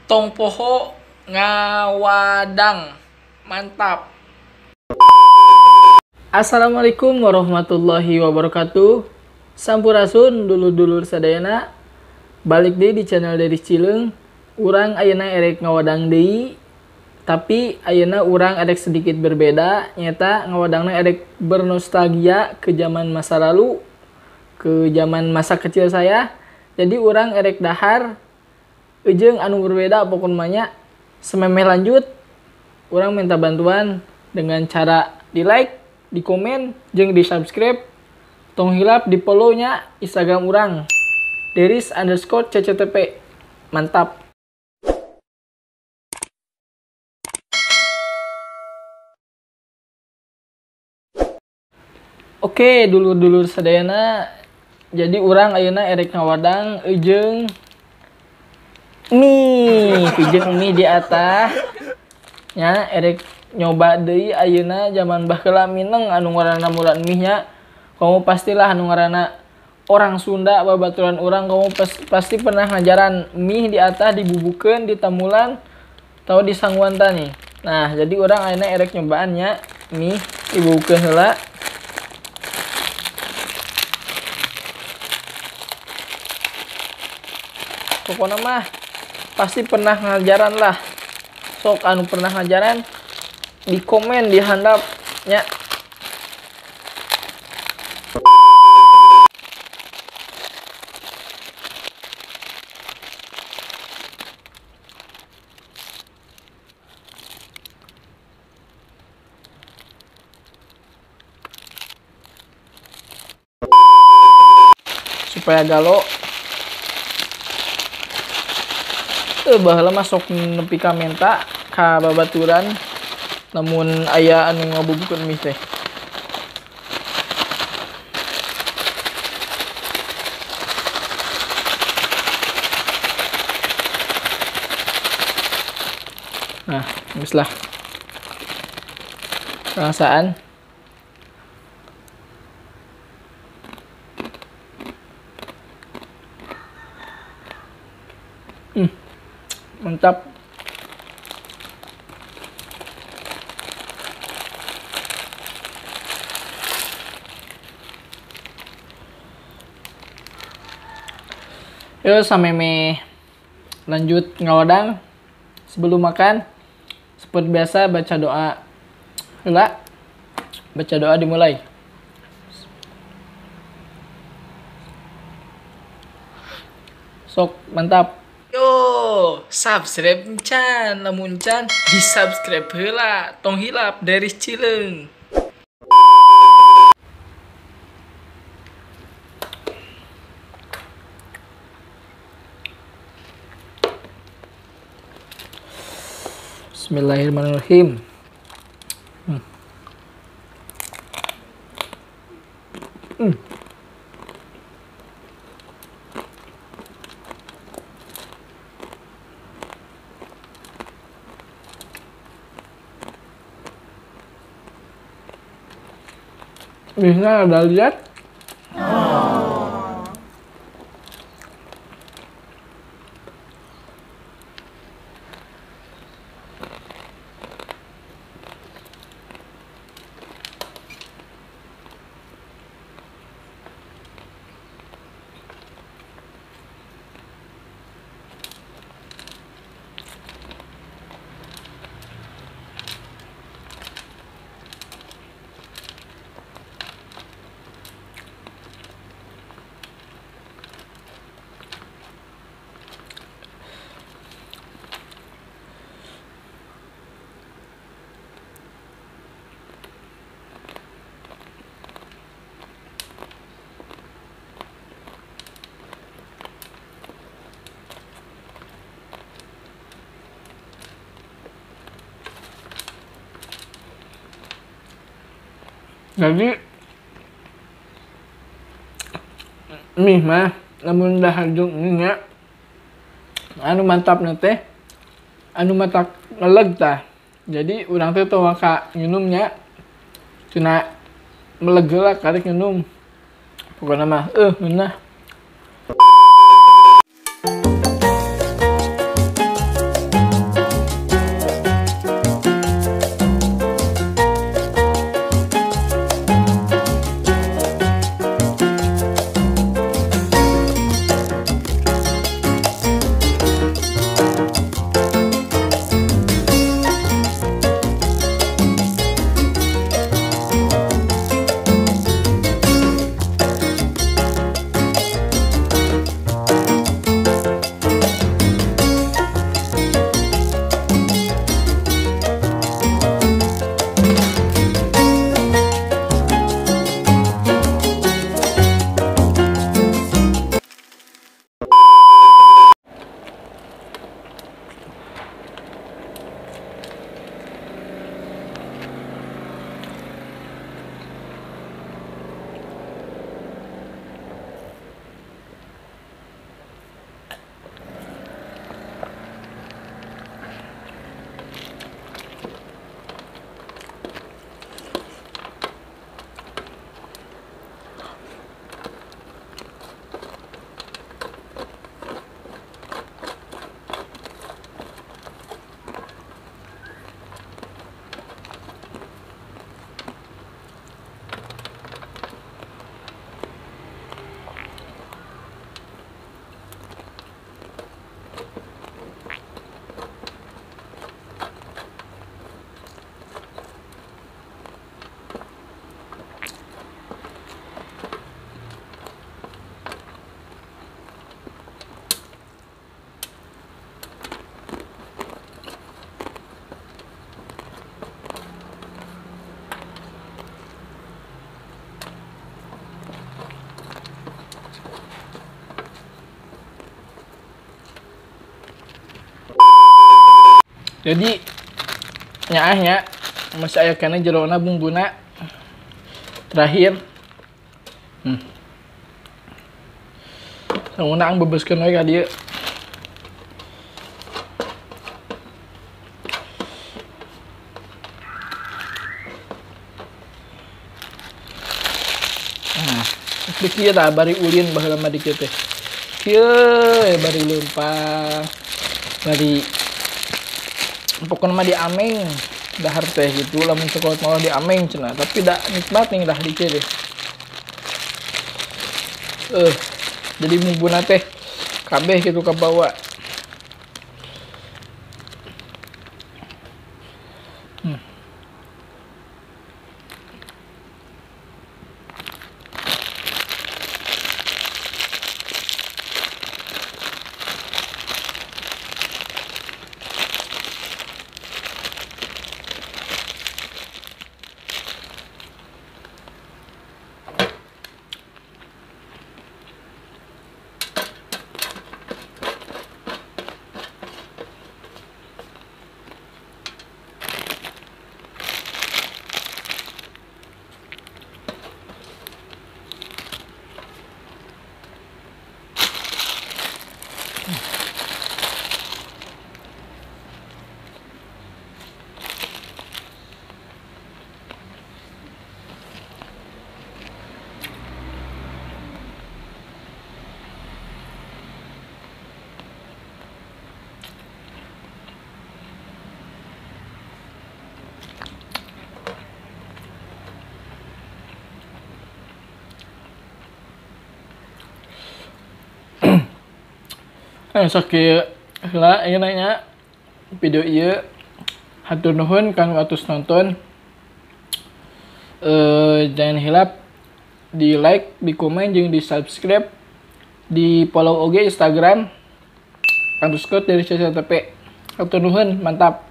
Tong poho ngawadang. Mantap. Assalamualaikum warahmatullahi wabarakatuh. Sampurasun dulur-dulur sadayana. Balik deui di channel Deris Cileung. Urang ayeuna erek ngawadang deui. Tapi ayeuna urang erek sedikit berbeda, nyata ngawadangna erek bernostalgia ke zaman masa lalu, ke zaman masa kecil saya. Jadi urang erek dahar jeung anu berbeda pokokna mah nya. Sememeh lanjut, urang minta bantuan dengan cara di like, di komen, jeung di subscribe. Tong hilap di follow nya Instagram urang Deris_CCTP. Mantap. Oke, dulur-dulur sadayana. Jadi urang ayeuna erek ngawadang jeung mie, jeung mie di atas. Nya erek nyoba deui ayeuna zaman baheula mineng anu ngaranna mulan mie nya. Kamu pastilah anu ngaranna orang Sunda babaturan urang, kamu pasti pernah ngajaran mie di atas dibubukeun di tamulan atau di sanguan tani. Nah, jadi urang ayeuna erek nyobaan nya mie dibubukeun heula. Pokoknya mah pasti pernah ngajaran lah. Sok anu pernah ngajaran di komen di handap nya. Supaya galo. Baheula mah sok nepi ka menta ka babaturan namun aya anu ngabubukeun mie teh. Nah, geus lah. Rasaan. Mantap. Yo sameme lanjut ngawadang. Sebelum makan seperti biasa baca doa heula. Baca doa dimulai. Sok mantap. Yo, subscribe can, lamun can di subscribe heula, tong hilap Deris Cileung. Bismillahirrahmanirrahim. Bisa ada lihat. Oh. Jadi mie mah lamun dahar jeung mie nya anu mantap na teh anu matak ngeleg tah. Jadi urang teh teu waka nginumnya cenah meleg heula karek nginum. Pokona mah ngeunah. Jadi nyaahnya masih aya keneh jerona bumbuna terakhir. Sauna ang bebeskeun we ka dieu. Nah, kieu tah bari ulin baheula mah di kieu teh. Kieu bari leumpang, bari pokona mah diameng dahar teh gitu, lamun sekolah malah diameng cenah, tapi dah nikmat nih dah di kieu deh. Jadi bumbuna teh kabeh gitu kabawa. Sok kieu heula ieu nya video ieu, hatur nuhun kanu atus nonton. Jangan hilap di like, di komen, jeung di subscribe, di follow oge Instagram _ dari CCTP. Hatur nuhun, mantap.